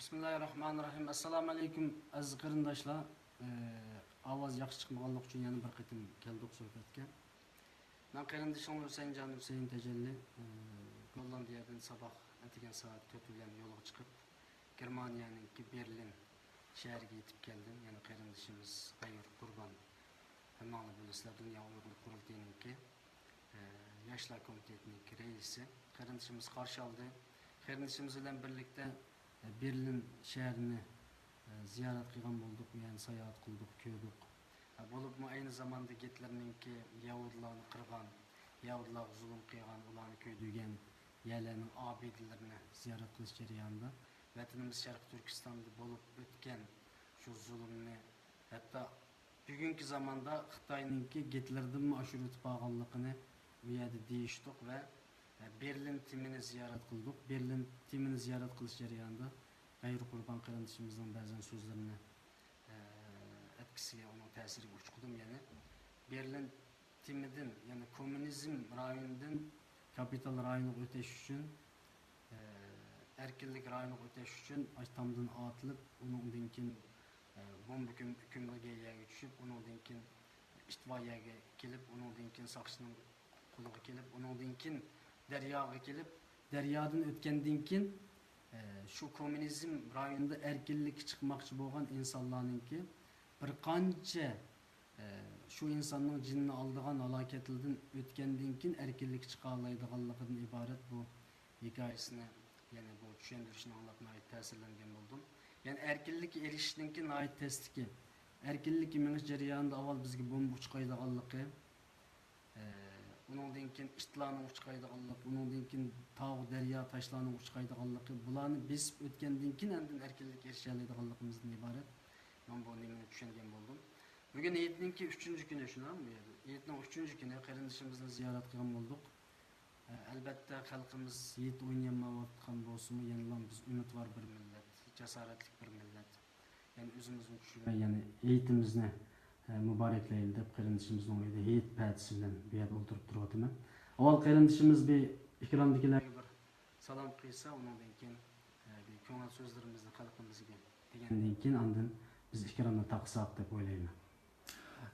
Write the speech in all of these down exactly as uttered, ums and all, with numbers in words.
بىسمىللاھىررەھمانىررەھىم. ئەسسالامۇ ئەلەيكۇم، ئەزىز قېرىنداشلار. ئە، ئاۋاز ياخشى چىقمىغانلىقى ئۈچۈن يەنە بىر قېتىم كەلدۇق سۆھبەتكە. مەن قېرىندىشىڭلار ھۈسەيىنجان ھۈسەيىن تەجەللى. ئە، گوللاندىيەدىن ساباھ ئەتىگەن سائەت تۆت بىلەن يولغا چىقىپ، گېرمانىيەنىڭكى بېرلىن شەھىرىگە يېتىپ كەلدىم. يەنە قېرىندىشىمىز غەيۇر قۇربان، ھەممىڭلار بىلىسىلەر، دۇنيا ئۇيغۇر قۇرۇلتىيىنىڭكى، ئە، ياشلار كومىتېتىنىڭكى رەئىسى. قېرىندىشىمىز قارشى ئالدى. قېرىندىشىمىز بىلەن بىرلىكتە، ئە، بېرلىن شەھىرىنى، ئە، زىيارەت قىلغان بولدۇق، يەنى ساياھەت قىلدۇق، كۆردۇق. ئە، بولۇپمۇ ئەينى زاماندا گىتلېرنىڭكى يەھۇدىيلارنى قىرغان، يەھۇدىيلارغا زۇلۇم قىلغان، ئۇلارنى كۆيدۈرگەن يەرلەرنىڭ ئابىدىلىرىنى زىيارەت قىلىش جەريانىدا ۋەتىنىمىز شەرقىي تۈركىستاندا بولۇپ ئۆتكەن شۇ زۇلۇمنى، ھەتتا بۈگۈنكى زاماندا خىتاينىڭكى گىتلېردىنمۇ ئاشۇرۇۋېتىپ بارغانلىقىنى ئۇ يەردە دېيىشتۇق ۋە بېرلىن تېمىنى زىيارەت قىلدۇق. بېرلىن تېمىنى زىيارەت قىلىش جەريانىدا غەيرىي قۇربان قېرىندىشىمىزنىڭ بەزەن سۆزلىرىنى، ئە، ئەتكىسىگە، ئۇنىڭ تەسىرىگە ئۇچقۇدۇم يەنە. بېرلىن تېمىدىن، يەنى كوممۇنىزم رايونىدىن كاپىتال رايونىغا ئۆتۈش ئۈچۈن، ئە، ئەركىنلىك رايونىغا ئۆتۈش ئۈچۈن ئاشۇ تامدىن ئاتلىنىپ، ئۇنىڭدىن كېيىن، ئە، بومبا كۆم-، كۆمۈلگەن يەرگە چۈشۈپ، ئۇنىڭدىن كېيىن ئىتۋا يەرگە كېلىپ، ئۇنىڭدىن كېيىن ساقچىنىڭ قولىغا كېلىپ، ئۇنىڭدىن كېيىن دەرياغا كېلىپ، دەريادىن ئۆتكەندىن كېيىن، ئە، شۇ كوممۇنىزم رايونىدا ئەركىنلىككە چىقماقچى بولغان ئىنسانلارنىڭكى بىر قانچە، ئە، شۇ ئىنساننىڭ جېنىنى ئالىدىغان ھالاكەتلەردىن ئۆتكەندىن كېيىن ئەركىنلىككە چىقالايدىغانلىقىدىن ئىبارەت بۇ ھېكايىسىنى، يەنى بۇ چۈشەندۈرۈشنى ئاڭلاپ ناھايىتى تەسىرلەنگەن بولدۇم. يەنى ئەركىنلىككە ئېرىشىشنىڭكى ناھايىتى تەستىكى، ئەركىنلىككە مېڭىش جەريانىدا ئاۋۋال بىزگە بومبا ئۇچقايدىغانلىقى، ئە، ئۇنىڭدىن كېيىن ئىتلارنىڭ ئۇچقايدىغانلىقى، ئۇنىڭدىن كېيىن تاغ، دەريا، تاشلارنىڭ ئۇچقايدىغانلىقى، بۇلارنى بېسىپ ئۆتكەندىن كېيىن ئاندىن ئەركىنلىككە ئېرىشەلەيدىغانلىقىمىزدىن ئىبارەت. مەن بۇ نېمىنى چۈشەنگەن بولدۇم. بۈگۈن ھېيتنىڭكى ئۈچىنچى كۈنى، شۇنداقمۇ؟ ھېيتنىڭ ئۈچىنچى كۈنى قېرىندىشىمىزنى زىيارەت قىلغان بولدۇق. ئەلبەتتە، خەلقىمىز ھېيت ئوينىيالمايۋاتقان بولسىمۇ، يەنىلا بىز ئۈمىدۋار بىر مىللەت، جاسارەتلىك بىر مىللەت. يەنى ئۆزىمىزنى چۈشۈرمەي، يەنى ھېيتىمىزنى، ئە، مۇبارەكلەيلى دەپ، قېرىندىشىمىزنىڭ ئۆيىدە ھېيت پەتىسى بىلەن بۇ يەردە ئولتۇرۇپ تۇرۇۋاتىمەن. ئاۋۋال قېرىندىشىمىز بىر ئېكراندىكىلەرگە بىر سالام قىلسا، ئۇنىڭدىن كېيىن، ئە، بىر كۆڭۈل سۆزلىرىمىزنى خەلقىمىزگە دېگەندىن كېيىن، ئاندىن بىز ئېكراننى تاقىساق دەپ ئويلايمەن.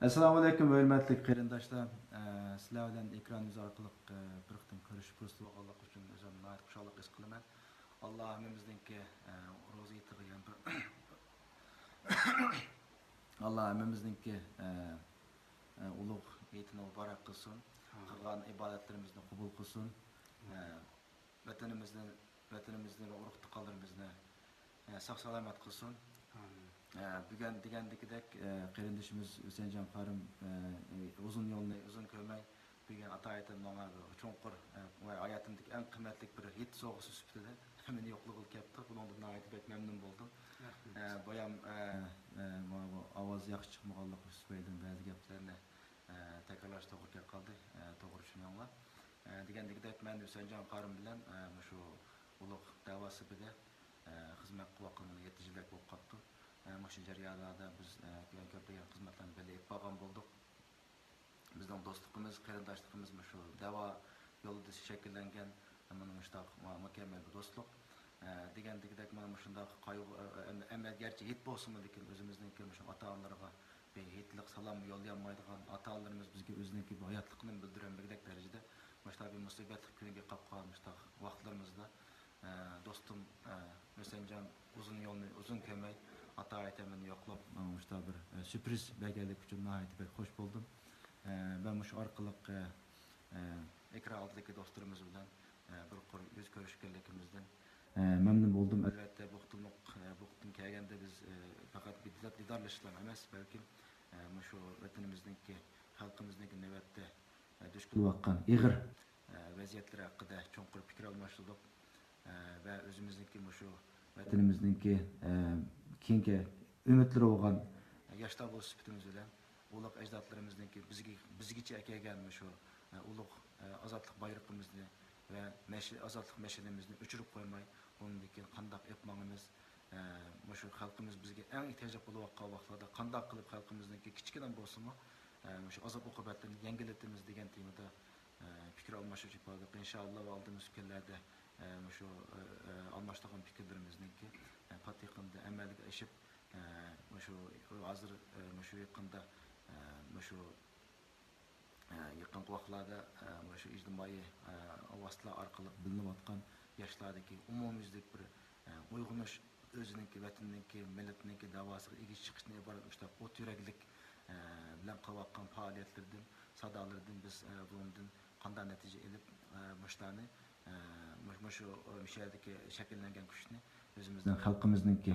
ئەسسالامۇئەلەيكۇم، ھۆرمەتلىك قېرىنداشلار. ئە، سىلەر بىلەن ئېكران يۈزى ئارقىلىق، ئە، بىر قېتىم كۆرۈشۈش پۇرسىتى بولغانلىقى ئۈچۈن ئۆزۈمنى ناھايىتى خۇشاللىق ھېس قىلىمەن. ئاللا ھەممىمىزنىڭكى، ئە، روزا ھېيتىغا يەنە بىر، ئاللا ھەممىمىزنىڭكى، ئە، ئە، ئۇلۇغ ھېيتىنى مۇبارەك قىلسۇن. ئامىن. قىلغان ئىبادەتلىرىمىزنى قوبۇل قىلسۇن. ئە، ۋەتىنىمىزنى، ۋەتىنىمىزنى ۋە ئۇرۇق-تۇغقانلىرىمىزنى، ئە، ساق-سالامەت قىلسۇن. ئامىن. ئە، بۈگۈن دېگەندىكىدەك، ئە، قېرىندىشىمىز ھۈسەيىنجان قارىم، ئە، ئۇزۇن يولنى ئۇزۇن كۆرمەي، بۈگۈن ئاتايىتىم ماڭا بىر چوڭقۇر، ئە، ۋە ھاياتىمدىكى ئەڭ قىممەتلىك بىر ھېيت سوۋغىسى سۈپىتىدە مېنى يوقلىغىلى كەپتۇ. بۇنىڭدىن ناھايىتى بەك مەمنۇن بولدۇم. رەھمەت. ئە، بايام، ئە، ئە، ماۋۇ ئاۋاز ياخشى چىقمىغانلىقى سۈپەيلىدىن بەزى گەپلەرنى، ئە، تەكرارلاش توغرا كەپ قالدى. ئە، توغرا چۈشىنىڭلار. ئە، دېگەندىكىدەك، مەن ھۈسەنجان قارىم بىلەن، ئە، مۇشۇ ئۇلۇغ دەۋا سېپىدە، ئە، خىزمەت قىلىۋاتقىنىغا يەتتە يىلدەك بولۇپ قاپتۇ. ئە، مۇشۇ جەريانلاردا بىز، ئە، كۆپلىگەن خىزمەتلەرنى بىللە ئېلىپ بارغان بولدۇق. بىزنىڭ دوستلۇقىمىز، قېرىنداشلىقىمىز مۇشۇ دەۋا يولىدا شەكىللەنگەن، مانا مۇشۇنداق مۇ-، مۇكەممەل بىر دوستلۇق. ئە، دېگەندىكىدەك، مانا مۇشۇنداق قايغۇ، ئە، ئە، ئەمما گەرچە ھېيت بولسىمۇ، لېكىن ئۆزىمىزنىڭكى مۇشۇ ئاتا-ئانىلىرىغا بىر ھېيتلىق سالاممۇ يوللىيالمايدىغان، ئاتا-ئانىلىرىمىز بىزگە ئۆزىنىڭكى بۇ ھاياتلىقىنى بىلدۈرەلمىگۈدەك دەرىجىدە مۇشۇنداق بىر مۇسىبەتلىك كۈنگە قاپقان مۇشۇنداق ۋاقىتلىرىمىزدا، ئە، دوستۇم، ئە، ھۈسەنجان ئۇزۇن يولنى ئۇزۇن كۆرمەي، ئاتا-ئايتەمنى يوقلاپ، ماڭا مۇشۇنداق بىر، ئە، سۈرپرىز بەرگەنلىكى ئۈچۈن ناھايىتى بەك خۇش بولدۇم. ئە، مەن مۇشۇ ئارقىلىق، ئە، ئە، ئېكران ئالدىدىكى دوستلىرىمىز بىلەن، ئە، بىر قۇر يۈز كۆرۈشكەنلىكىمىزدىن، ئە، مەمنۇن بولدۇم. ئەلۋەتتە، بۇ قېتىملىق، ئە، بۇ قېتىم كەلگەندە بىز، ئە، پەقەت بىر دىدار-، دىدارلىشىشلا ئەمەس، بەلكىم، ئە، مۇشۇ ۋەتىنىمىزنىڭكى، خەلقىمىزنىڭكى نۆۋەتتە، ئە، دۇچ كېلىۋاتقان ئېغىر، ئە، ۋەزىيەتلىرى ھەققىدە چوڭقۇر پىكىر ئالماشتۇردۇق. ئە، ۋە ئۆزىمىزنىڭكى مۇشۇ ۋەتىنىمىزنىڭكى، ئە، كېيىنكى ئۈمىدلىرى بولغان ياشلار بولۇش سۈپىتىمىز بىلەن ئۇلۇغ ئەجدادلىرىمىزنىڭكى بىزگە، بىزگىچە ئەكەلگەن مۇشۇ، ئە، ئۇلۇغ، ئە، ئازادلىق بايرىقىمىزنى ۋە مەش-، ئازادلىق مەشئىلىمىزنى ئۆچۈرۈپ قويماي، بۇنىڭدىن كېيىن قانداق ئېلىپ ماڭىمىز، ئە، مۇشۇ خەلقىمىز بىزگە ئەڭ ئېھتىياجلىق بولۇۋاتقان ۋاقىتلاردا قانداق قىلىپ خەلقىمىزنىڭكى كىچىككىنە بولسىمۇ، ئە، مۇشۇ ئازاب-ئوقۇبەتلىرىنى يەڭگىللىتىمىز دېگەن تېمىدا، ئە، پىكىر ئالماشتۇرۇش ئېلىپ باردۇق. ئىنشائاللا، ئالدىمىزدىكى كۈنلەردە ئە، مۇشۇ، ئە، ئە، ئالماشتۇرغان پىكىرلىرىمىزنىڭكى، ئە، پات يېقىندا ئەمەلگە ئېشىپ، ئە، مۇشۇ ھازىر، ئە، مۇشۇ يېقىندا، ئە، مۇشۇ، ئە، يېقىنقى ۋاقىتلاردا، ئە، مۇشۇ ئىجتىمائىي، ئە، ۋاسىتىلەر ئارقىلىق بىلىنىۋاتقان ياشلاردىكى ئومۇميۈزلۈك بىر، ئە، ئويغىنىش، ئۆزىنىڭكى ۋەتىنىنىڭكى، مىللىتىنىڭكى دەۋاسىغا ئېگىز چىقىشتىن ئىبارەت مۇشۇنداق ئوت يۈرەكلىك، ئە، بىلەن قىلىۋاتقان پائالىيەتلىرىدىن، سادالىرىدىن بىز، ئە، بۇنىڭدىن قانداق نەتىجە ئېلىپ، ئە، مۇشۇلارنى، ئە، مۇ-، مۇشۇ، ئە، مۇشۇ يەردىكى شەكىللەنگەن كۈچنى ئۆزىمىزنىڭ خەلقىمىزنىڭكى،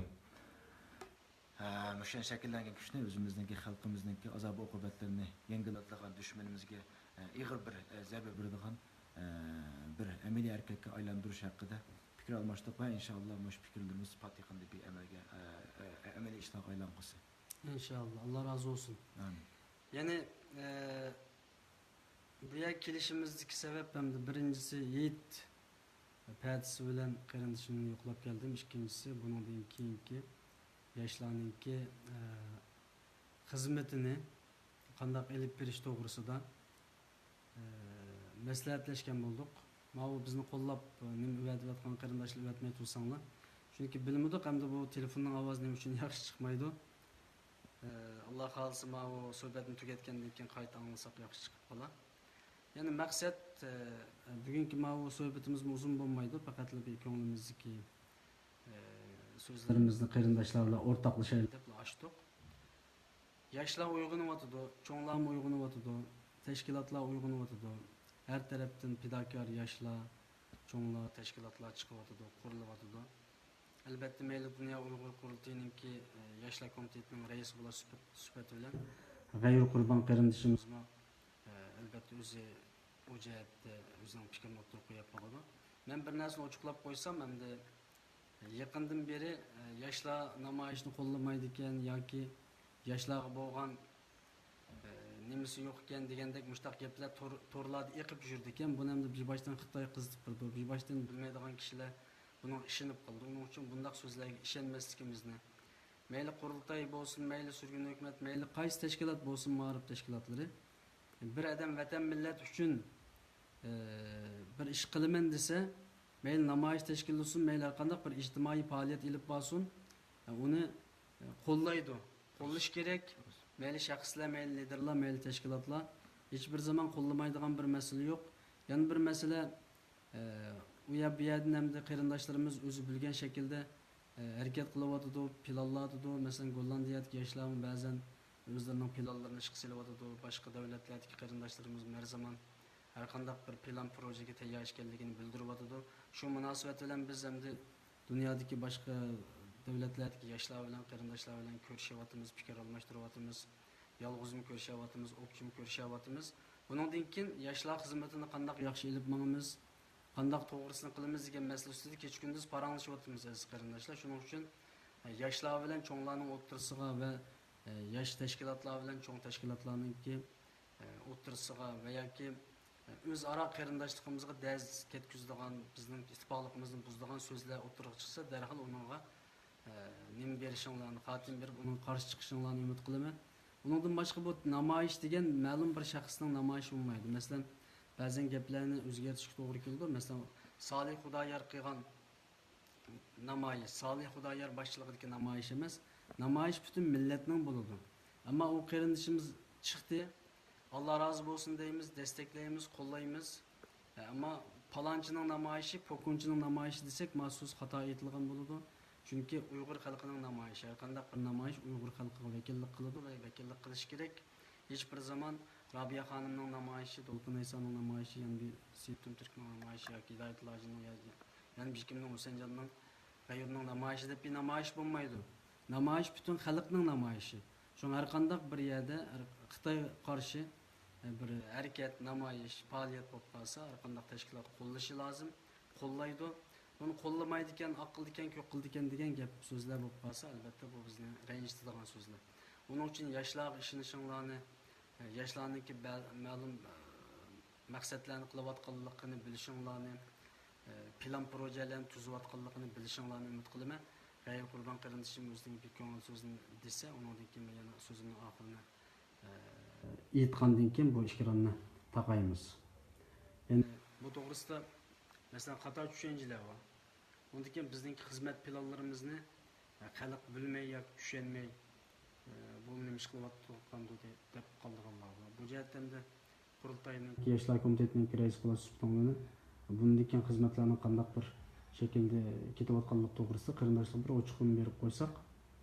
ئە، مۇشۇ شەكىللەنگەن كۈچنى ئۆزىمىزنىڭكى خەلقىمىزنىڭكى ئازاب ئوقۇبەتلىرىنى يەڭگىللەتىدىغان، دۈشمىنىمىزگە، ئە، ئېغىر بىر، ئە، زەربە بېرىدىغان، ئە، بىر ئەمەلىي ھەرىكەتكە ئايلاندۇرۇش ھەققىدە پىكىر ئالماشتۇق ۋە ئىنشاللا مۇشۇ پىكىرلىرىمىز پات يېقىندا بىر ئەمەلگە، ئە، ئە، ئەمەلىي ئىشلارغا ئايلانغۇسى. ئىنشاللا، ئاللا رازى بولسۇن. ئامىن. يەنى، ئە، بۇ يەرگە كېلىشىمىزدىكى سەۋەب ھەمدە بىرىنچىسى ھېيت پەتىسى بىلەن قېرىندىشىمنى يوقلاپ كەلدىم. ئىككىنچىسى، بۇنىڭدىن كېيىنكى ياشلارنىڭكى، ئە، خىزمىتىنى قانداق ئېلىپ بېرىش توغرىسىدا، ئە، مەسلىھەتلەشكەن بولدۇق. ماۋۇ بىزنى قوللاپ، نېمە ئەۋەتىۋاتقان قېرىنداشلار ئەۋەتمەي تۇرساڭلار. چۈنكى بىلمىدۇق، ئەمدى بۇ تېلېفوننىڭ ئاۋازى نېمە ئۈچۈن ياخشى چىقمايدۇ. ئە، ئاللا خالىسا، ماۋۇ سۆھبەتنى تۈگەتكەندىن كېيىن قايتا ئاڭلىساق ياخشى چىقىپ قالار. يەنى مەقسەت، ئە، بۈگۈنكى ماۋۇ سۆھبىتىمىزمۇ ئۇزۇن بولمايدۇ، پەقەتلا بىر كۆڭلىمىزدىكى، ئە، سۆزلىرىمىزنى قېرىنداشلار بىلەن ئورتاقلىشايلى دەپلا ئاچتۇق. ياشلار ئويغىنىۋاتىدۇ، چوڭلارمۇ ئويغىنىۋاتىدۇ، تەشكىلاتلار ئويغىنىۋاتىدۇ. ھەر تەرەپتىن پىداكار ياشلار، چوڭلار، تەشكىلاتلار چىقىۋاتىدۇ، قۇرۇلۇۋاتىدۇ. ئەلۋەتتە، مەيلى دۇنيا ئۇيغۇر قۇرۇلتىيىنىڭكى، ئە، ياشلار كومىتېتىنىڭ رەئىسى بولۇش سۈپەت-، سۈپىتى بىلەن غەيرىي قۇربان قېرىندىشىمىزمۇ، ئە، ئەلۋەتتە، ئۆزى ئۇ جەھەتتە ئۆزىنىڭ پىكرىنى ئوتتۇرىغا قويۇپ بولىدۇ. مەن بىر نەرسىنى ئوچۇقلاپ قويسام، ئەمدى يېقىندىن بېرى، ئە، ياشلار نامايىشنى قوللىمايدىكەن ياكى ياشلارغا بولغان، ئە، نېمىسى يوقكەن دېگەندەك مۇشۇنداق گەپلەر تور-، تورلاردا ئېقىپ يۈرىدىكەن. بۇنى ئەمدى بىر باشتىن خىتاي قىزىتىپ بېرىدۇ، بىر باشتىن بىلمەيدىغان كىشىلەر بۇنىڭغا ئىشىنىپ قالىدۇ. ئۇنىڭ ئۈچۈن بۇنداق سۆزلەرگە ئىشەنمەسلىكىمىزنى، مەيلى قۇرۇلتاي بولسۇن، مەيلى سۈرگۈن ھۆكۈمەت، مەيلى قايسى تەشكىلات بولسۇن، مائارىپ تەشكىلاتلىرى، بىر ئادەم ۋەتەن، مىللەت ئۈچۈن، ئى، بىر ئىش قىلىمەن دېسە، مەيلى نامايىش تەشكىللىسۇن، مەيلى ھەرقانداق بىر ئىجتىمائىي پائالىيەت ئېلىپ بارسۇن، ئۇنى، ئى، قوللايدۇ، قوللىشى كېرەك. مەيلى شەخسلەر، مەيلى لىدېرلار، مەيلى تەشكىلاتلار، ھېچبىر زامان قوللىمايدىغان بىر مەسىلە يوق. يەنە بىر مەسىلە، ئە، ئۇ يەر، بۇ يەردىن ئەمدى قېرىنداشلىرىمىز ئۆزى بىلگەن شەكىلدە، ئە، ھەرىكەت قىلىۋاتىدۇ، پىلانلاۋاتىدۇ. مەسىلەن، گوللاندىيەدىكى ياشلارمۇ بەزەن ئۆزلىرىنىڭ پىلانلىرىنى ئىشقا سېلىۋاتىدۇ. باشقا دۆلەتلەردىكى قېرىنداشلىرىمىزمۇ ھەر زامان ھەر قانداق بىر پىلان، پروژىگە تەييار ئىكەنلىكىنى بىلدۈرۈۋاتىدۇ. شۇ مۇناسىۋەت بىلەن بىز ئەمدى دۇنيادىكى باشقا دۆلەتلەردىكى ياشلار بىلەن، قېرىنداشلار بىلەن كۆرۈشۈۋاتىمىز، پىكىر ئالماشتۇرۇۋاتىمىز. يالغۇزمۇ كۆرۈشەۋاتىمىز، ئوپچىمۇ كۆرۈشەۋاتىمىز. بۇنىڭدىن كېيىن ياشلار خىزمىتىنى قانداق ياخشى ئېلىپ ماڭىمىز، قانداق توغرىسىنى قىلىمىز دېگەن مەسىلە ئۈستىدە كېچە-كۈندۈز پاراڭلىشىۋاتىمىز، ئەزىز قېرىنداشلار. شۇنىڭ ئۈچۈن، ئە، ياشلار بىلەن چوڭلارنىڭ ئوتتۇرىسىغا ۋە، ئە، ياش تەشكىلاتلار بىلەن چوڭ تەشكىلاتلارنىڭكى، ئە، ئوتتۇرىسىغا ۋە ياكى، ئە، ئۆزئارا قېرىنداشلىقىمىزغا دەرز كەتكۈزىدىغان، بىزنىڭ ئىتتىپاقلىقىمىزنى بۇزىدىغان سۆزلەر ئوتتۇرىغا چىقسا، دەرھال ئۇنىڭغا ئە، نېمە بېرىشىڭلارنى، خاتىمە بېرىپ، ئۇنىڭغا قارشى چىقىشىڭلارنى ئۈمىد قىلىمەن. ئۇنىڭدىن باشقا، بۇ نامايىش دېگەن مەلۇم بىر شەخسنىڭ نامايىشى بولمايدۇ. مەسىلەن، بەزەن گەپلەرنى ئۆزگەرتىشكە توغرا كېلىدۇ. مەسىلەن، سالىھ خۇدايار قىلغان نامايىش، سالىھ خۇدايار باشچىلىقىدىكى نامايىش ئەمەس. نامايىش پۈتۈن مىللەتنىڭ بولىدۇ. ئەمما ئۇ قېرىندىشىمىز چىقتى. ئاللا رازى بولسۇن دەيمىز، دەستەكلەيمىز، قوللايمىز. ئەمما پالانچىنىڭ نامايىشى، پوكۇنچىنىڭ نامايىشى دېسەك، ما سۆز خاتا ئېيتىلغان بولىدۇ. چۈنكى ئۇيغۇر خەلقىنىڭ نامايىشى، ھەرقانداق بىر نامايىش ئۇيغۇر خەلقىگە ۋەكىللىك قىلىدۇ ۋە ۋەكىللىك قىلىشى كېرەك. ھېچبىر زامان رابىيە خانىمنىڭ نامايىشى، دولقۇن ئەيسانىڭ نامايىشى، يەنە بىر سېيىت تۈمتۈركنىڭ نامايىشى ياكى ھىدايەتۇللا ھاجىنىڭ يا-، يەنە بىر كىمنىڭ، ھۈسەنجاننىڭ، غەيۇرنىڭ نامايىشى دەپ بىر نامايىش بولمايدۇ. نامايىش پۈتۈن خەلقنىڭ نامايىشى. شۇڭا ھەرقانداق بىر يەردە ھەر-، خىتايغا قارشى، ئە، بىر ھەرىكەت، نامايىش، پائالىيەت بولۇپ قالسا، ھەرقانداق تەشكىلات قوللىشى لازىم، قوللايدۇ. بۇنى قوللىمايدىكەن، ئاق قىلىدىكەن، كۆك قىلىدىكەن دېگەن گەپ، سۆزلەر بولۇپ قالسا، ئەلۋەتتە، بۇ بىزنى رەنجىتىدىغان سۆزلەر. ئۇنىڭ ئۈچۈن ياشلارغا ئىشىنىشىڭلارنى، ئە، ياشلارنىڭكى بە-، مەلۇم، ئە، مەقسەتلەرنى قىلىۋاتقانلىقىنى بىلىشىڭلارنى، ئە، پىلان پروژەلەرنى تۈزۈۋاتقانلىقىنى بىلىشىڭلارنى ئۈمىد قىلىمەن. غەيرىي قۇربان قېرىندىشىم ئۆزىنىڭ بىر كۆڭۈل سۆزىنى دېسە، ئۇنىڭدىن كېيىن مەن يەنە سۆزۈمنىڭ ئاخىرىنى، ئە، ئېيتقاندىن كېيىن بۇ ئېكراننى تاقايمىز. يەنى بۇ توغرىسىدا مەسىلەن، خاتا چۈشەنچىلەر بار. ئۇندىن كېيىن بىزنىڭكى خىزمەت پىلانلىرىمىزنى، ئە، خەلق بىلمەي ياكى چۈشەنمەي، ئە، بۇ نېمە ئىش قىلىۋاتىدۇ دەپ قالىدىغانلار بار. بۇ جەھەتتە ئەمدى قۇرۇلتاينىڭ ياشلار كومىتېتىنىڭ رەئىسى بولۇش سۈپىتىڭلىنىپ، بۇندىن كېيىن خىزمەتلەرنىڭ قانداق بىر شەكىلدە كېتىۋاتقانلىقى توغرىسىدا قېرىنداشلارغا بىر ئوچۇقلىما بېرىپ قويساق،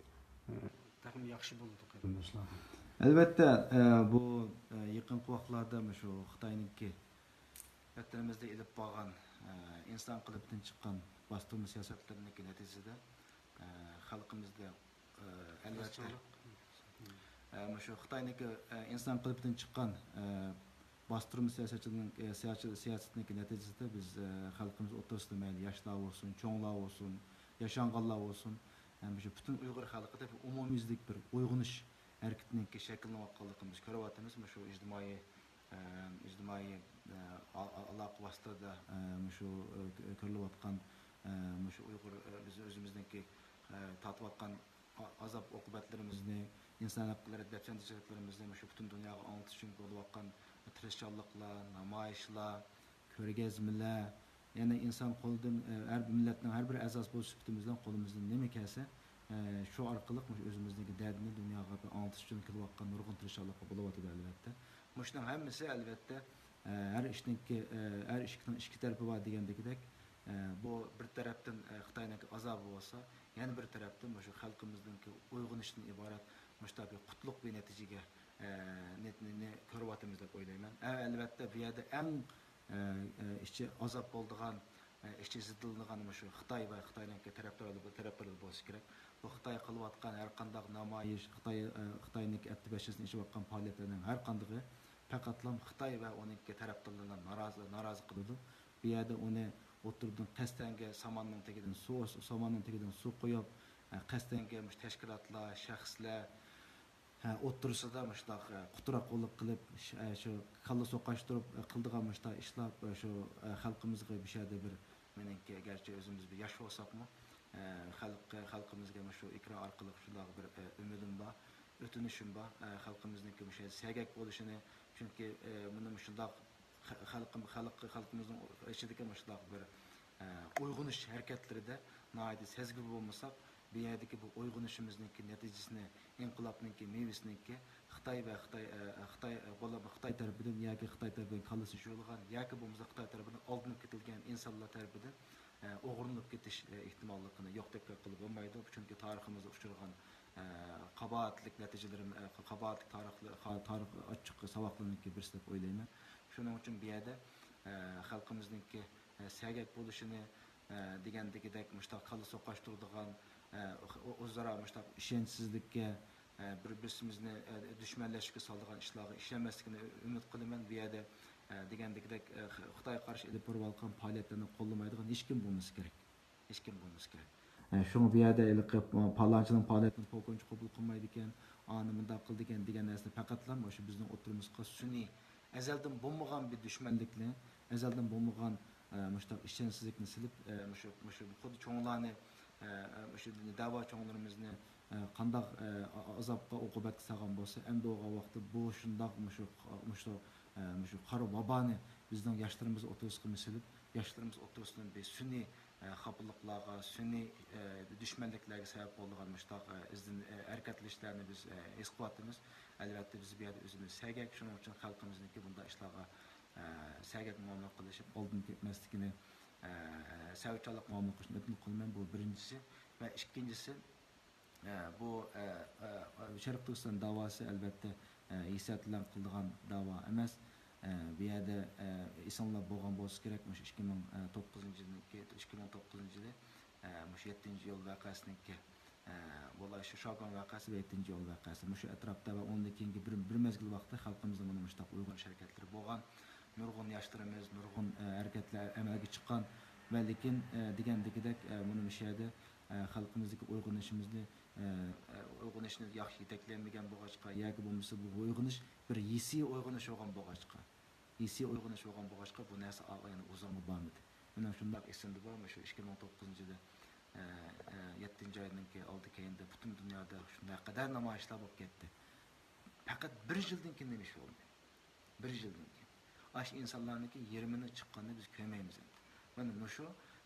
ئە، تېخىمۇ ياخشى بولىدۇ، قېرىنداشلار. ئەلۋەتتە، ئە، بۇ، ئە، يېقىنقى ۋاقىتلاردا مۇشۇ خىتاينىڭكى ۋەتىنىمىزدە ئېلىپ بارغان، ئە، ئىنسان قېلىپىدىن چىققان باستۇرما سىياسەتلىرىنىڭكى نەتىجىسىدە، ئە، خەلقىمىزدە، ئە، ئەلۋەتتە، ئە، مۇشۇ خىتاينىڭكى، ئە، ئىنسان قېلىپىدىن چىققان، ئە، باستۇرما سىياسەتچىنىڭ، ئە، سىياسىي، سىياسىتىنىڭكى نەتىجىسىدە بىز، ئە، خەلقىمىز ئوتتۇرىسىدا مەيلى ياشلار بولسۇن، چوڭلار بولسۇن، ياشانغانلار بولسۇن، ھەم شۇ پۈتۈن ئۇيغۇر خەلقىدە بىر ئومۇميۈزلۈك بىر ئويغىنىش ھەرىكىتىنىڭكى شەكىللىنىۋاتقانلىقىنى بىز كۆرۈۋاتىمىز. مۇشۇ ئىجتىمائىي، ئە، ئىجتىمائىي، ئە، ئا-، ئا-، ئالاقە ۋاسىتىلىرىدا، ئە، مۇشۇ، ئە، كۆ-، كۆرۈلۈۋاتقان، ئە، مۇشۇ ئۇيغۇر، ئە، بىز ئۆزىمىزنىڭكى، ئە، تارتىۋاتقان ئا-، ئازاب ئوقۇبەتلىرىمىزنى، ئىنسان ھەقلىرى دەپسەندىچىلىكلىرىمىزنى مۇشۇ پۈتۈن دۇنياغا ئاڭلىتىش ئۈچۈن بولۇۋاتقان تىرىشچانلىقلار، نامايىشلار، كۆرگەزمىلەر، يەنى ئىنسان قولىدىن، ئە، ھەر بىر مىللەتنىڭ ھەر بىر ئەزاسى بولۇش سۈپىتىمىز بىلەن قولىمىزدىن نېمە كەلسە، ئە، شۇ ئارقىلىق مۇشۇ ئۆزىمىزنىڭكى دەردىنى دۇنياغا بىر ئاڭلىتىش ئۈچۈن قىلىۋاتقان نۇرغۇن تىرىشچانلىقلار بولۇۋاتىدۇ، ئەلۋەتتە. مۇشۇنىڭ ھەممىسى، ئەلۋەتتە، ئە، ھەر ئىشنىڭكى، ئە، ھەر ئىشىكنىڭ ئىككى تەرىپى بار دېگەندىكىدەك، ئە، بۇ بىر تەرەپتىن، ئە، خىتاينىڭكى ئازابى بولسا، يەنە بىر تەرەپتىن مۇشۇ خەلقىمىزنىڭكى ئويغىنىشتىن ئىبارەت مۇشۇنداق بىر قۇتلۇق بىر نەتىجىگە، ئە، نەت-، نى، نى كۆرۈۋاتىمىز دەپ ئويلايمەن. ئە، ئەلۋەتتە، بۇ يەردە ئەڭ، ئە، ئە، ئىچى ئازاب بولىدىغان، ئە، ئىچى زىددىلىنىدىغان مۇشۇ خىتاي ۋە خىتاينىڭكى تەرەپدارلىرى، تەرەپدارلىرى بولسا كېرەك. بۇ خىتاي قىلىۋاتقان ھەر قانداق نامايىش، خىتاي، ئە، خىتاينىڭكى ئەپتى بەشىنچىسىنى ئېچىۋاتقان پائالىيەتلەرنىڭ ھەر قاندىقى پەقەتلا خىتاي ۋە ئۇنىڭكى تەرەپدارلىرىنى نارازى، نارازى قىلىدۇ. بۇ يەردە ئۇنى ئوتتۇرىدىن قەستەنگە ساماننىڭ تېگىدىن سۇ، ساماننىڭ تېگىدىن سۇ قۇيۇپ، ئە، قەستەنگە مۇشۇ تەشكىلاتلار، شەخسلەر، ھە، ئوتتۇرىسىدا مۇشۇنداق، ئە، قۇتراققۇلۇق قىلىپ، ش-، ئە، شۇ كاللا سوقاشتۇرۇپ، ئە، قىلىدىغان مۇشۇنداق ئىشلار، ئە، شۇ، ئە، خەلقىمىزغا بۇ يەردە بىر، مېنىڭكى، گەرچە ئۆزىمىز بىر ياش بولساقمۇ، ئە، خەلق، خەلقىمىزگە مۇشۇ ئېكران ئارقىلىق شۇنداق بىر، ئە، ئۈمىدىم بار، ئۆتۈنۈشۈم بار. ئە، خەلقىمىزنىڭكى مۇشۇ يەردە سەگەك بولۇشىنى، چۈنكى، ئە، مۇنى مۇشۇنداق خە-، خەلقىم-، خەلق، خەلقىمىزنىڭ ئىچىدىكى مۇشۇنداق بىر، ئە، ئويغىنىش ھەرىكەتلىرىدە ناھايىتى سەزگۈر بولمىساق، بۇ يەردىكى بۇ ئويغىنىشىمىزنىڭكى نەتىجىسىنى، ئىنقىلابنىڭكى مېۋىسىنىڭكى خىتاي ۋە خىتاي، ئە، خىتاي، ئە، بولۇپ خىتاي تەرىپىدىن ياكى خىتاي تەرىپىدىن كاللىسى جۇيۇلغان ياكى بولمىسا خىتاي تەرىپىدىن ئالدىنىپ كېتىلگەن ئىنسانلار تەرىپىدىن، ئە، ئوغرىلىنىپ كېتىش، ئە، ئېھتىماللىقىنى يوق دەپ گەپ قىلىپ بولمايدۇ. چۈنكى تارىخىمىزدا ئۇچرىغان، ئە، قاباھەتلىك نەتىجىلىرىم-، ئە، قاباھەتلىك تارىخ، تارىخ ئاچچىق ساۋاقلىرىنىڭكى بىرسى دەپ ئويلايمەن. شۇنىڭ ئۈچۈن بۇ يەردە، ئە، خەلقىمىزنىڭكى، ئە، سەگەك بولۇشىنى، ئە، دېگەندىكىدەك مۇشۇنداق كاللا سوقاشتۇرىدىغان، ئە، ئۆ-، ئۆزئارا مۇشۇنداق ئىشەنچسىزلىككە، ئە، بىر-، بىرسىمىزنى، ئە، دۈشمەنلەشكە سالىدىغان ئىشلارغا ئىشەنمەسلىكىنى ئۈمىد قىلىمەن. بۇ يەردە، ئە، دېگەندىكىدەك، ئە، خىتايغا قارشى ئېلىپ بېرىۋاتقان پائالىيەتلەرنى قوللىمايدىغان ھېچكىم بولمىسا كېرەك. ھېچكىم بولمىسا كېرەك. ئە، شۇڭا بۇ يەردە ھېلىقى پالانچىنىڭ پائالىيىتىنى پوكونچى قوبۇل قىلمايدىكەن، ئانى مۇنداق قىلىدىكەن دېگەن نەرسىنى پەقەتلا مۇشۇ بىزنىڭ ئوتتۇرىمىزغا سۈنئىي، ئەزەلدىن بولمىغان بىر دۈشمەنلىكنى، ئەزەلدىن بولمىغان، ئە، مۇشۇنداق ئىشەنچسىزلىكنى سېلىپ، ئە، مۇشۇ، مۇشۇ خۇددى چوڭلارنى، ئە، ئە، مۇشۇ دەۋا چوڭلىرىمىزنى، ئە، قانداق، ئە، ئا-، ئازابقا، ئوقۇبەتكە سالغان بولسا، ئەمدى بولغان ۋاقىتتا بۇ شۇنداق مۇشۇ، مۇشۇ، ئە، مۇشۇ قارا ۋابانى بىزنىڭ ياشلىرىمىز ئوتتۇرىسىغا سېلىپ، ياشلىرىمىز ئوتتۇرىسىدىن بىر سۈنئىي، ئە، خاپىلىقلارغا، سۈنئىي، ئە، دۈشمەنلىكلەرگە سەۋەب بولىدىغان مۇشۇنداق، ئە، ئىزدىن-، ئە، ھەرىكەتلىنىشلەرنى بىز، ئە، ھېس قىلىۋاتىمىز. ئەلۋەتتە، بىز بۇ يەردە ئۆزىمىز سەگەك، شۇنىڭ ئۈچۈن خەلقىمىزنىڭكى بۇنداق ئىشلارغا، ئە، سەگەك مۇئامىلە قىلىشىپ، ئالدىن كەتمەسلىكىنى، ئە، سەۋرچانلىق مۇئامىلە قىلىشنى ئۆتۈنۈپ قالىمەن. بۇ بىرىنچىسى. ۋە ئىككىنچىسى، ئە، بۇ، ئە، ئە، شەرقىي تۈركىستان داۋاسى، ئەلۋەتتە، ئە، ھېسسىيات بىلەن قىلىدىغان داۋا ئەمەس. ئە، بۇ يەردە، ئە، ئېسىڭلار بولغان بولسا كېرەك، مۇشۇ ئىككى مىڭ توققۇزىنچى يىلنىڭكى، ئىككى مىڭ توققۇزىنچى يىلى، ئە، مۇشۇ يەتتىنچى ئىيۇل ۋەقەسىنىڭكى، ئە، بۇلار شۇ شاگۇڭ ۋەقەسى ۋە يەتتىنچى ئىيۇل ۋەقەسى. مۇشۇ ئەتراپتا ۋە ئۇنىڭدىن كېيىنكى بىر، بىر مەزگىل ۋاقىتتا خەلقىمىزنىڭ مانا مۇشۇنداق ئويغىنىش ھەرىكەتلىرى بولغان. نۇرغۇن ياشلىرىمىز، نۇرغۇن، ئە، ھەرىكەتلەر ئەمەلگە چىققان ۋە لېكىن، ئە، دېگەندىكىدەك، ئە، مانا مۇشۇ يەردە، ئە، خەلقىمىزدىكى ئويغىنىشىمىزنى، ئە، ئە، ئويغىنىشنى ياخشى يېتەكلىيەلمىگەن بولغاچقا ياكى بولمىسا بۇ ئويغىنىش بىر ھېسسىي ئويغىنىش بولغان بولغاچقا، ھېسسىي ئويغىنىش بولغان بولغاچقا بۇ نەرسە ئا-، يەنە ئۇزاقمۇ بارمىدى. مېنىڭ شۇنداق ئېسىمدە بار، مۇشۇ ئىككى مىڭ توققۇزىنچى يىلى، ئە، ئە، يەتتىنچى ئاينىڭكى ئالدى كەينىدە پۈتۈن دۇنيادا شۇنداق قەدەر نامايىشلار بولۇپ كەتتى. پەقەت بىر يىلدىن كېيىن نېمە ئىش بولدى؟ بىر يىلدىن كېيىن. ئاشۇ ئىنسانلارنىڭكى يېرىمىنى چىققىنىنى بىز كۆرمەيمىز ئەمدى. مانا مۇشۇ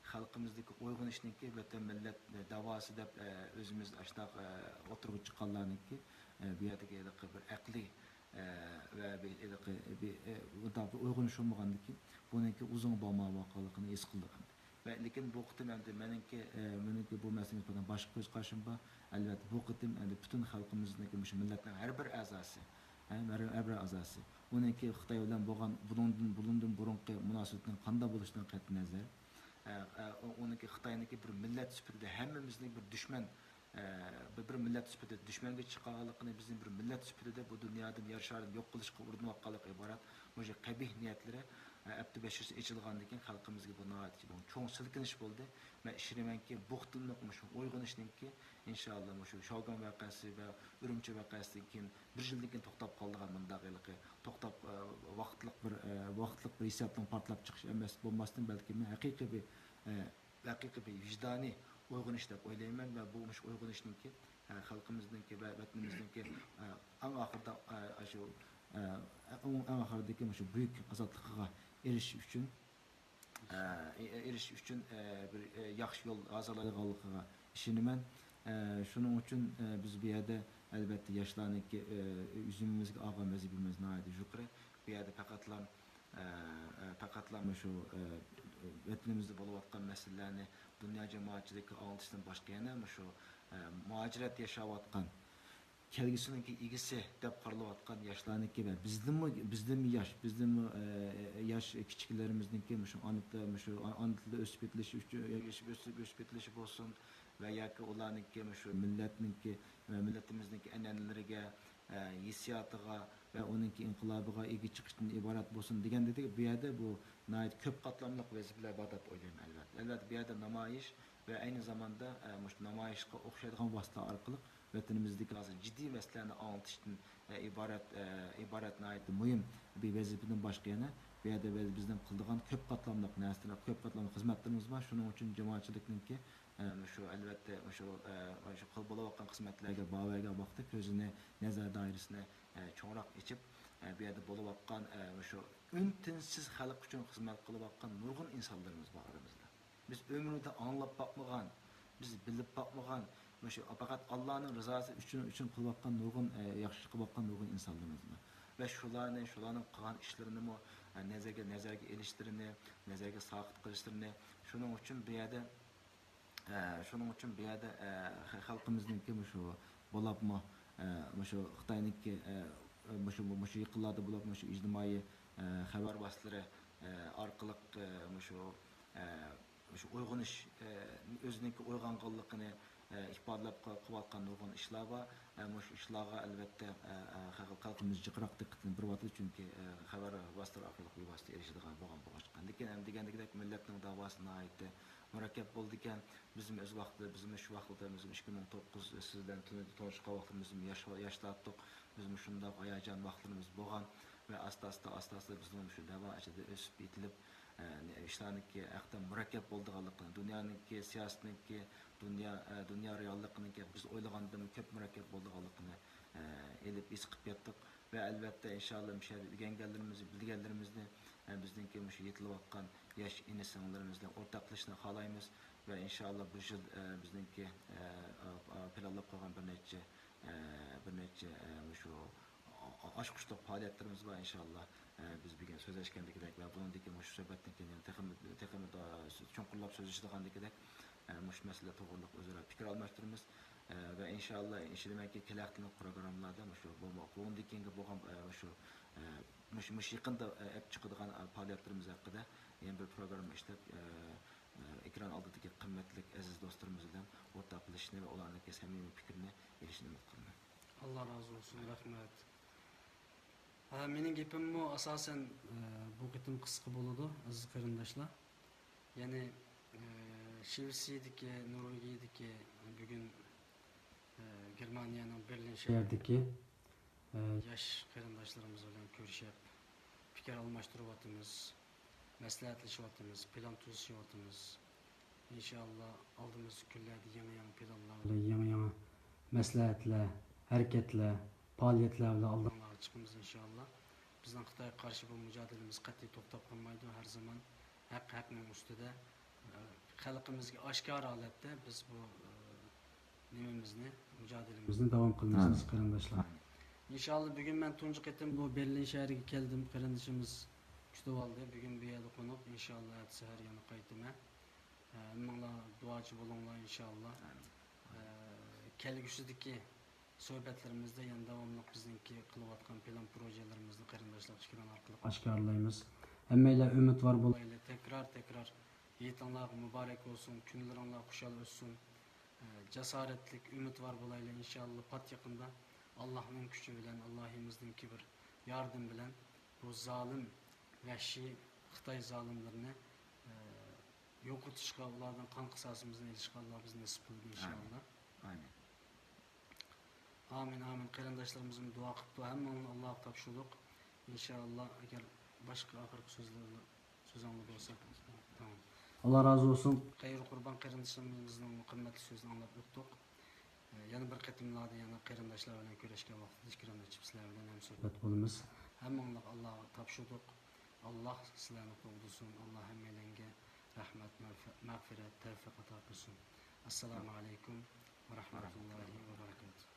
خەلقىمىزدىكى ئويغىنىشنىڭكى ۋەتەن مىللەت داۋاسى دەپ، ئە، ئۆزىمىز ئاشۇنداق، ئە، ئوتتۇرىغا چىققانلارنىڭكى، ئە، بۇ يەردىكى ھېلىقى بىر ئەقلىي، ئە، ۋە بىر ھېلىقى بىر، ئە، ئۇنداق بىر ئويغىنىش بولمىغاندىكىن بۇنىڭكى ئۇزۇنغا بولمايۋاتقانلىقىنى ھېس قىلدۇق ئەمدى. ۋە لېكىن بۇ قېتىم ئەمدى مېنىڭكى، ئە، مېنىڭكى بۇ مەسىلىگە نىسبەتەن باشقا كۆز قارىشىم بار. ئەلۋەتتە، بۇ قېتىم ئەمدى پۈتۈن خەلقىمىزنىڭكى مۇشۇ مىللەتنىڭ ھەر بىر ئەزاسى، ھە، ھەر، ھەر بىر ئەزاسى، ئۇنىڭكى خىتاي بىلەن بولغان بۇنىڭدىن، بۇنىڭدىن بۇرۇنقى مۇناسىۋىتىنىڭ قانداق بولۇشىدىن قەتئىينەزەر، ئە، ئە، ئۇ-، ئۇنىڭكى خىتاينىڭكى بىر مىللەت سۈپىتىدە ھەممىمىزنى بىر دۈشمەن، ئە، بىر، بىر مىللەت سۈپىتىدە دۈشمەنگە چىقارغانلىقىنى، بىزنى بىر مىللەت سۈپىتىدە بۇ دۇنيادىن، يەر شارىدىن يوق قىلىشقا ئۇرۇنۇۋاتقانلىقى ئىبارەت مۇشۇ قەبىھ نىيەتلىرى، ئە، ئەپتى بەشىرىسى ئېچىلغاندىن كېيىن خەلقىمىزگە بۇ ناھايىتى چوڭ سىلكىنىش بولدى. مەن ئىشىنىمەنكى، بۇ قېتىملىق مۇشۇ ئويغىنىشنىڭكى، ئىنشائاللا، مۇشۇ شياۋگۇەن ۋەقەسى ۋە ئۈرۈمچى ۋەقەسىدىن كېيىن، بىر يىلدىن كېيىن توختاپ قالىدىغان مۇنداق ھېلىقى توختاپ، ئە، ۋاقىتلىق بىر، ئە، ۋاقىتلىق بىر ھېسسىياتنىڭ پارتلاپ چىقىشى ئەمەس، بولماستىن، بەلكىم ھەقىقىي بىر، ئە، ھەقىقىي بىر ۋىجدانىي ئويغىنىش دەپ ئويلايمەن ۋە بۇ مۇشۇ ئويغىنىشنىڭكى، ئە، خەلقىمىزنىڭكى ۋە ۋەتىنىمىزنىڭكى، ئە، ئەڭ ئاخىرىدا، ئە، شۇ، ئە، ئەڭ، ئەڭ ئاخىرىدىكى مۇشۇ بۈيۈك ئازادلىقىغا ئېرىشىش ئۈچۈن، ئە، ئېرىشىش ئۈچۈن، ئە، بىر، ئە، ياخشى يول ھازىرلايدىغانلىقىغا ئىشىنىمەن. ئە، شۇنىڭ ئۈچۈن، ئە، بىز بۇ يەردە، ئەلۋەتتە، ياشلارنىڭكى، ئە، زىممىمىزگە ئالغان ۋەزىپىمىز ناھايىتى يۇقىرى. بۇ يەردە پەقەتلا، ئە، ئە، پەقەتلا مۇشۇ، ئە، ۋەتىنىمىزدە بولۇۋاتقان مەسىلىلەرنى دۇنيا جامائەتچىلىكىگە ئاڭلىتىشتىن باشقا يەنە مۇشۇ، ئە، مۇھاجىرەتتە ياشاۋاتقان، كەلگۈسىنىڭكى ئىگىسى دەپ قارىلىۋاتقان ياشلارنىڭكى ۋە بىزدىنمۇ، بىزدىنمۇ ياش، بىزدىنمۇ، ئە، ياش كىچىكلىرىمىزنىڭكى مۇشۇ ئانا تىل، مۇشۇ ئانا تىلدا ئۆسۈپ يېتىلىشى ئۈچۈن، ئۆسۈپ، ئۆسۈپ يېتىلىشى بولسۇن ۋە ياكى ئۇلارنىڭكى مۇشۇ مىللەتنىڭكى ۋە مىللىتىمىزنىڭكى ئەنئەنىلىرىگە، ئە، ھېسسىياتىغا ۋە ئۇنىڭكى ئىنقىلابىغا ئىگە چىقىشتىن ئىبارەت بولسۇن دېگەندىكى، بۇ يەردە بۇ ناھايىتى كۆپ قاتلاملىق ۋەزىپىلەر بار دەپ ئويلايمەن، ئەلۋەتتە. ئەلۋەتتە، بۇ يەردە نامايىش ۋە ئەينى زاماندا، ئە، مۇشۇ نامايىشقا ئوخشايدىغان ۋاسىتە ئارقىلىق ۋەتىنىمىزدىكى ھازىر جىددىي مەسىلىلەرنى ئاڭلىتىشتىن، ئە، ئىبارەت، ئە، ئىبارەت ناھايىتى مۇھىم بىر ۋەزىپىدىن باشقا يەنە بۇ يەردە بىز، بىزنىڭ قىلىدىغان كۆپ قاتلاملىق نەرسىلەر، كۆپ قاتلاملىق خىزمەتلىرىمىز بار. شۇنىڭ ئۈچۈن جامائەتچىلىكنىڭكى، ئە، مۇشۇ، ئەلۋەتتە، مۇشۇ، ئە، مۇشۇ قىل بولۇۋاتقان خىزمەتلەرگە باراۋەرگەن ۋاقىتتا كۆزىنى، نەزەر دائىرىسىنى، ئە، چوڭراق ئېچىپ، ئە، بۇ يەردە بولۇۋاتقان، ئە، مۇشۇ ئۈن-تىنسىز خەلق ئۈچۈن خىزمەت قىلىۋاتقان نۇرغۇن ئىنسانلىرىمىز بار ئارىمىزدا. بىز ئۆمرىدە ئاڭلاپ باقمىغان، بىز بىلىپ باقمىغان، مۇشۇ پەقەت ئاللانىڭ رىزاسى ئۈچۈن، ئۈچۈن قىلىۋاتقان نۇرغۇن، ئە، ياخشى ئىش قىلىۋاتقان نۇرغۇن ئىنسانلىرىمىز بار. ۋە شۇلارنى، شۇلارنىڭ قىلغان ئىشلىرىنىمۇ، ئە، نەزەرگە، نەزەرگە ئېلىشلىرىنى، نەزەرگە ساقىت قىلىشلىرىنى، شۇنىڭ ئۈچۈن بۇ يەردە، ئە، شۇنىڭ ئۈچۈن بۇ يەردە، ئە، خە-، خەلقىمىزنىڭكى مۇشۇ بولۇپمۇ، ئە، مۇشۇ خىتاينىڭكى، ئە، مۇشۇ، مۇشۇ يېقىنلاردا بولۇپ مۇشۇ ئىجتىمائىي، ئە، خەۋەر ۋاسىتىلىرى، ئە، ئارقىلىق، ئە، مۇشۇ، ئە، مۇشۇ ئويغىنىش، ئە، ئۆزىنىڭكى ئويغانغانلىقىنى، ئە، ئىپادىلەپ قىل-، قىلىۋاتقان نۇرغۇن ئىشلار بار. ئە، مۇشۇ ئىشلارغا، ئەلۋەتتە، ئە، ئە، خەلق-، خەلقىمىز جىقراق دىققىتىنى بۇرۇۋاتىدۇ، چۈنكى، ئە، خەۋەر ۋاسىتىلىرى ئارقىلىق بىۋاسىتە ئېرىشىدىغان بولغان بولغاچقا. لېكىن ھەم دېگەندىكىدەك، مىللەتنىڭ داۋاسى ناھايىتى مۇرەككەپ بولىدىكەن. بىزمۇ ئۆز ۋاقتىدا، بىزمۇ شۇ ۋاقىتتا، بىزمۇ ئىككى مىڭ توققۇز سىز بىلەن تونۇشقان ۋاقتىمىزمۇ ياش، ياشلاتتۇق. بىزمۇ شۇنداق ھاياجان ۋاقىتلىرىمىز بولغان ۋە ئاستا-ئاستا، ئاستا-ئاستا بىزنىڭ شۇ داۋا ئىچىدە ئۆسۈپ يېتىلىپ، ئە، ئىشلارنىڭكى ھەقىقەتەن مۇرەككەپ بولىدىغانلىقىنى، دۇنيانىڭكى سىياسىتىنىڭكى، دۇنيا، ئە، دۇنيا رېئاللىقىنىڭكى بىز ئويلىغاندىنمۇ كۆپ مۇرەككەپ بولىدىغانلىقىنى، ئە، ئېلىپ ھېس قىلىپ يەتتۇق. ۋە ئەلۋەتتە، ئىنشائاللا، مۇشۇ يەردە ئۆگەنگەنلىرىمىزنى، بىلگەنلىرىمىزنى، ئە، بىزنىڭكى مۇشۇ يېتىلىۋاتقان ياش ئىنى-سىڭىللىرىمىز بىلەن ئورتاقلىشىشنى خالايمىز. ۋە ئىنشائاللا، بۇ يىل، ئە، بىزنىڭكى، ئە، ئا-، ئا-، پىلانلاپ قويغان بىر نەچچە، ئە، بىر نەچچە، ئە، مۇشۇ ئا-، ئا-، ئاچقۇچلۇق پائالىيەتلىرىمىز بار. ئىنشائاللا، ئە، بىز بۈگۈن سۆزلەشكەندىكىدەك ۋە بۇنىڭدىن كېيىن مۇشۇ سۆھبەتتىن كېيىن يەنە تېخىمۇ، تېخىمۇ دا چوڭقۇرلاپ سۆزلىشىدىغاندىكىدەك، ئە، مۇشۇ مەسىلە توغرىلىق ئۆزئارا پىكىر ئالماشتۇرىمىز. ئە، ۋە ئىنشائاللا، ئىشىنىمەنكى، كېلەر ھەپتىلىك پروگراممىلاردا مۇشۇ بۇ، بۇنىڭدىن كېيىنكى بولغان، ئە، مۇشۇ، ئە، مۇشۇ، مۇشۇ يېقىندا، ئە، ئەپ چىقىدىغان، ئە، پائالىيەتلىرىمىز ھەققىدە يەنە بىر پروگرامما ئىشلەپ، ئە، ئە، ئېكران ئالدىدىكى قىممەتلىك ئەزىز دوستلىرىمىز بىلەن ئورتاقلىشىشنى ۋە ئۇلارنىڭكى سەمىمىي پىكرىنى ئېلىشنى ئۈمىد قىلىمەن. ئاللا رازى بولسۇن، رەھمەت. ھە، مېنىڭ گېپىممۇ ئاساسەن، ئە، بۇ قېتىم قىسقا بولىدۇ، ئەزىز قېرىنداشلار. يەنى، ئە، شىۋېتسىيەدىكى، نورۋېگىيەدىكى، بۈگۈن، ئە، گېرمانىيەنىڭ بېرلىن شەھىرىدىكى، ئە، ياش قېرىنداشلىرىمىز بىلەن كۆرۈشۈپ، پىكىر ئالماشتۇرۇۋاتىمىز، مەسلىھەتلىشىۋاتىمىز، پىلان تۈزۈشۈۋاتىمىز. ئىنشائاللا، ئالدىمىزدىكى كۈنلەردە يېڭى-يېڭى پىلانلار بىلەن، يېڭى-يېڭى مەسلىھەتلەر، ھەرىكەتلەر، پائالىيەتلەر بىلەن ئالدىڭلارغا چىقىمىز، ئىنشائاللا. بىزنىڭ خىتايغا قارشى بۇ مۇجادىلىمىز قەتئىي توختاپ قالمايدۇ. ھەر زامان، ھەق ھەقنىڭ ئۈستىدە، ئە، خەلقىمىزگە ئاشكارا ھالەتتە بىز بۇ، ئە، نېمىمىزنى، مۇجادىلىمىزنى داۋام قىلىمىز، ئەمىن، قېرىنداشلار. ئەمىن. ئىنشاللا، بۈگۈن مەن تۇنجى قېتىم بۇ بېرلىن شەھىرىگە كەلدىم. قېرىندىشىمىز كۈتۈۋالدى. بۈگۈن بۇ يەردە قونۇق. ئىنشاللا، ئەتىسى ھەر يەنە قايتىمەن. ئە، ھەممىڭلار دۇئاچى بولۇڭلار، ئىنشاللا. ئەمىن. ئە، كەلگۈسىدىكى سۆھبەتلىرىمىزدە يەنە داۋاملىق بىزنىڭكى قىلىۋاتقان پىلان پروژېلىرىمىزنى قېرىنداشلارغا ئىكران ئارقىلىق ئاشكارىلايمىز. ھەممەيلەن ئۈمىدۋار بولايلى. تەكرار، تەكرار ھېيتىڭلارغا مۇبارەك بولسۇن، كۈنلىرىڭلار خۇشال ئۆتسۇن. ئە، جاسارەتلىك، ئۈمىدۋار بولايلى، ئىنشاللا. پات يېقىندا ئاللاھنىڭ كۈچى بىلەن، ئاللاھىمىزنىڭكى بىر ياردىمى بىلەن بۇ زالىم، ۋەھشىي خىتاي زالىملىرىنى، ئە، يوقىتىشقا، ئۇلاردىن قان قىساسىمىزنى ئېلىشقا ئاللا بىزنى نېسىپ قىلىدۇ، ئىنشاللا. ئامىن. ئامىن، ئامىن. قېرىنداشلىرىمىزمۇ دۇئا قىپتۇ. ھەممىڭلارنى ئاللاغا تاپشۇردۇق. ئىنشاللا، ئەگەر باشقا ئاخىرقى سۆزلەر، سۆزۈڭلار بولسا. تامام. ئاللا رازى بولسۇن. خەيرى قۇربان قېرىندىشىمىزنىڭ قىممەتلىك سۆزىنى ئاڭلاپ ئۆتتۇق. يەنە بىر قېتىملاردا يەنە قېرىنداشلار بىلەن كۆرۈشكەن ۋاقتىدا ئىكرام ئېچىپ سىلەر بىلەن ھەمسۆھبەت بولىمىز. ھەممىڭلارغا ئاللاغا تاپشۇردۇق. ئاللا سىلەرنى قوغدىسۇن. ئاللا ھەممەيلەنگە رەھمەت، مەغفىرەت، تەۋپىق ئاتا قىلسۇن. ئەسسالامۇ ئەلەيكۇم ۋە رەھمەتۇللاھى ۋە بەرىكاتۇھ.